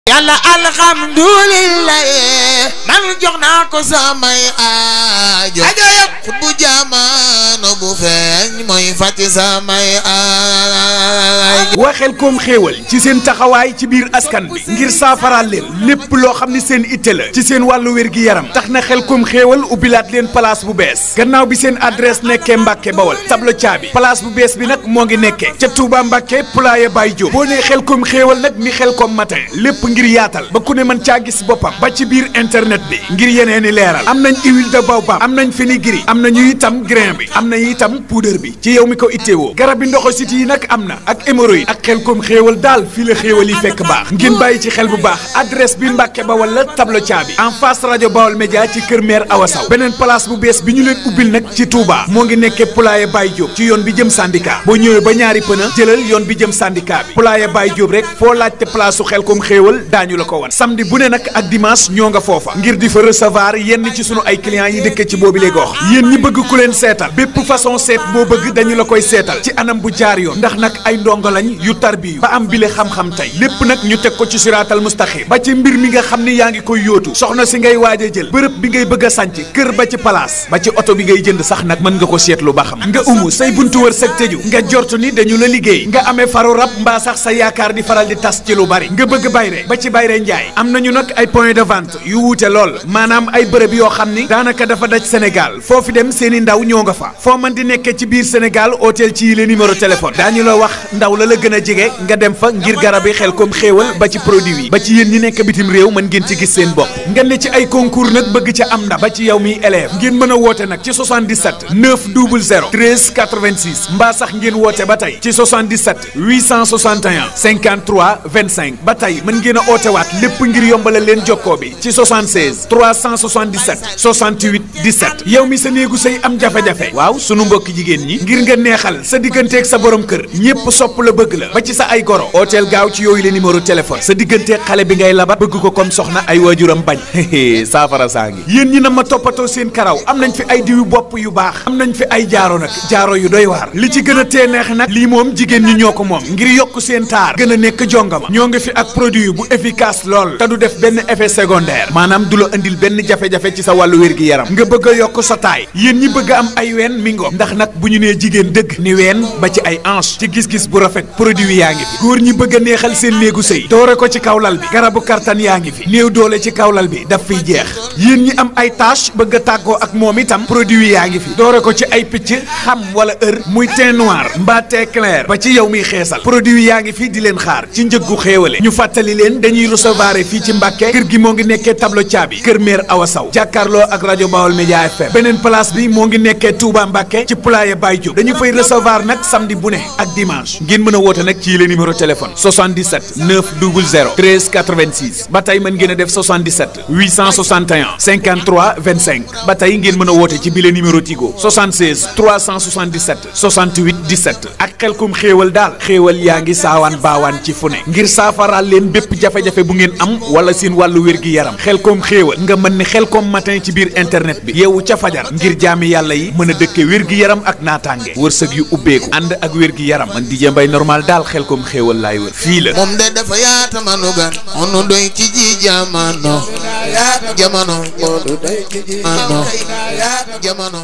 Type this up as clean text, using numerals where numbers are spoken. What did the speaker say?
yàlla alhamdulillah man jox naa ko samay aajo bu jamono bu feeñ mooy fàtti samay aajo. waa Xelcom xéewal ci seen taxawaay ci biir askan bi ngir saafaraal leen lépp loo xam ni seen itte la ci seen wàllu wér-gi-yaram tax na Xelcom xéewal ubbilaat leen place bu bees gannaaw bi seen adresse nekkee Mbàkke Bawol tablo caabi place bu bees bi nag moo ngi nekkee ca Touba Mbàkke Poulaye Baye Diop boo nee Xelcom xéewal nag ni Xelcom matin lépp ngir yaatal ba ku ne mën caa gis boppam ba ci biir internet bi ngir yeneeni leeral am nañ huile de baobab am nañ fenugrec am nañu itam grain bi am na itam poudre bi ci yow mi ko itteewoo garab bi ndoxo siti yi nag am na ak hémorroïde ak Xelcom xéewal daal fii la xéewal yi fekk baax ngeen bàyyi ci xel bu baax adresse bi Mbàkke Bawol la tablo caabi en face rajo Bawol Média ci kër maire Awa Saw beneen place bu bees bi ñu leen ubbil nag ci Touba moo ngi nekkee Poulaye Baye Diop ci yoon bi jëm syndicat boo ñëwee ba ñaari pëna jëlal yoon bi jëm syndicat bi Poulaye Baye Diop rek foo laajte place su Xelcom xéewal daañu la ko wan samedi bu ne nag ak dimanche ñoo nga foofa ngir di fa recevoir yenn ci sunu ay clients yi dëkk ci boobi lay gox yéen ñi bëgg ku leen seetal bépp façon seet boo bëgg dañu la koy seetal ci anam bu jaar yoon ndax nag ay ndongo lañ yu tarbiyu ba am bile xam-xam tey lépp nag ñu teg ko ci siraatal mustaqim ba ci mbir mi nga xam ni yaa ngi koy yóotu soxna si ngay waaj a jël bërëb bi ngay bëgg a sànc kër ba ci place ba ci oto bi ngay jënd sax nag mën nga ko seetlu ba xam nga umu say buntu wër sëg tëju nga jortu ni dañu la liggéey nga amee faru rab mbaa sax sa yaakaar di faral di tas ci lu bari nga bëgg bayre ba ci bayre njaay am nañu nag ay point de vente yu wuute lool maanaam ay bërëb yoo xam ni daanaka dafa daj Sénégal foofu dem seeni ndaw ñoo nga fa foo mën di nekkee ci biir Sénégal hôtel ci yile numéro téléphone daañu la wax ndaw la gën a jege nga dem fa ngir garab yi Xelcom xéewal ba ci produit yi ba ci yéen ñi nekk bitim réew mën ngeen ci gis seen bopp nga ne ci ay concours nag bëgg ca am ndam ba ci yow miy élève ngeen mën a woote nag ci 77 900 13 86 mbaa sax ngeen woote ba tey ci 77 861 53 25 ba tey mën ngeen a ootewaat lépp ngir yombalal leen jokkoo bi ci 76 377 68 17 yow mi sa néegu sëy am jafe-jafe waaw sunu mbokki jigéen ñi ngir nga neexal sa digganteeg sa borom kër ñépp sopp la bëgg la ba ci sa ay goro ooteel gaaw ci yooyu le numéro téléphone sa digganteeg xale bi ngay labat bëgg ko comme soxna ay waajuram bañ saafara saa ngi yéen ñi na ma toppatoo seen karaw am nañ fi ay diwu bopp yu baax am nañ fi ay jaaro nag jaaro yu doy waar li ci gën a tee neex nag lii moom jigéen ñi ñoo ko moom ngir yokk seen taar gën a nekk jongama ñoo ngi fi ak produit bu efficace lool te du def benn effet secondaire maanaam du la indil benn jafe-jafe ci sa wàllu wér-gi-yaram nga bëgg a yokk sa taay yéen ñi bëgg a am ay ween mi ngo ndax nag bu ñu nee jigéen dëgg ni ween ba ci ay hanche ci gis-gis bu rafet produit yaa ngi fi góor ñi bëgg a neexal seen néegu sëy doore ko ci kawlal bi garabu kartan yaa ngi fi néew doole ci kawlal bi daf fiy jeex yéen ñi am ay tache bëgg a tàggoo ak moom itam produit yaa ngi fi doore ko ci ay picc xam wala muy teint noir mbaa teint clair ba ci yow miy xeesal produit yaa ngi fi di leen xaar ci njëggu xéewale ñu fàttali leen dañuy recevoir fii ci Mbàkke kër gi moo ngi nekkee tablo caabi kër maire Awa Saw jàkkaarloo ak rajo Bawol Média FM beneen place bi moo ngi nekkee Touba Mbàkke ci Poulaye Baye Diop dañu fay recevoir nag samedi bu ne ak dimanche ngeen mën a woote nag ci le numéro téléphone 77 900 13 86 ba tey mën ngeen a def 77 861 53 25 ba tey ngeen mën a woote ci bile numéro Tigo 76 377 68 17 ak Xelcom xéewal daal xéewal yaa ngi saawaan baawaan ci fu ne ngir saafaraal leen bépp jafe-jafe bu ngeen am wala seen wàllu wér-gi-yaram Xelcom xéewal nga mën ne Xelcom matin ci biir internet bi yeewu ca fajar ngir jaami yàlla yi mën a dëkke wér-gi-yaram ak naataange wërsëg yu ubbeeku ànd ak wér-gi-yaram man DJ Mbaye normal daal Xelcom xéewal laay wër fii la moom de dafa yaata manu gan onu doy ci ji jamono jamono moo du doy ci ji jamono